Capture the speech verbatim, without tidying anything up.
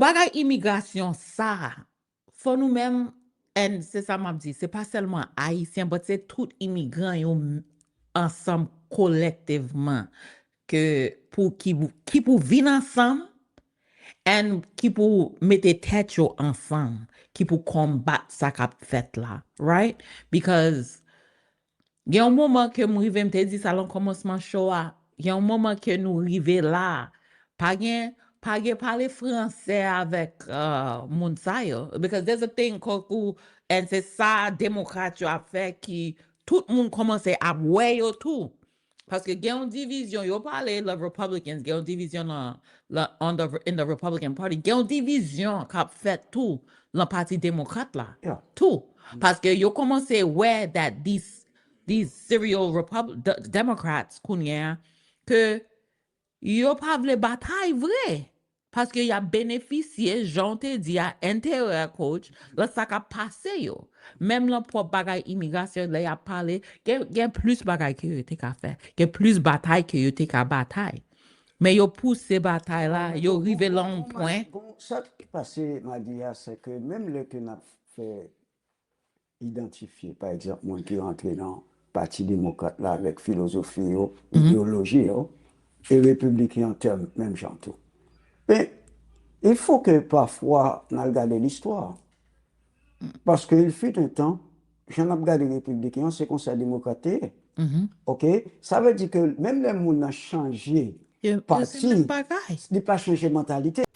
Bagay imigrasyon sa, fò nou menm, and se sa m ap di, se pa sèlman Ayisyen, but se tout imigran yo m- ansanm kolektivman ke pou ki, ki pou vin ansanm and ki pou mete tèt yo ansanm, ki pou konbat sa k ap fèt la, right? Because gen yon moman ke m rive, m te di sa lan kòmansman show a, gen yon moman ke nou rive la, pa gen, pa gen pale franse avèk uh, moun sa yo. Because there's a thing called, and se sa demokrat yo ap fè ki tout moun kòmanse ap wè yo tou. Paske gen yon divizyon, yo pale, the Republicans, gen yon divizyon nan, nan, on the, in the Republican Party, gen yon divizyon k ap fèt tou nan pati demokrat la. Yeah. Tou. Paske yo kòmanse wè that these, these serial Repub, the Democrats, kounye a, ke yo pa vle batay vre. Paske y ap benefisye, jan w te di a, enterè, coach, lan sa k ap pase yo. Menm lan pwòp bagay imigrasyon, lè y ap pale, gen, gen plis bagay ke yo te ka fè. Gen plis batay ke yo te ka batay. Men yo pouse batay la, yo rive lan yon pwen. Bon, sa ki pase, Madi a, se ke menm lè ke n ap fè idantifye, pa egzanp, moun ki rantre nan Pati Demokrat la avèk filozofi yo, ideyoloji yo, e Repibliken an tèm menm jan tou. Men, il faut que pafwa n al gade listwa. Paske il fut un temps, jan n ap gade Repibliken an, se konsa Demokrat te ye. Oke? Sa vle di ke menm lè moun nan chanje Yo, yo se pati, menm bagay. Li pa chanje mantalite.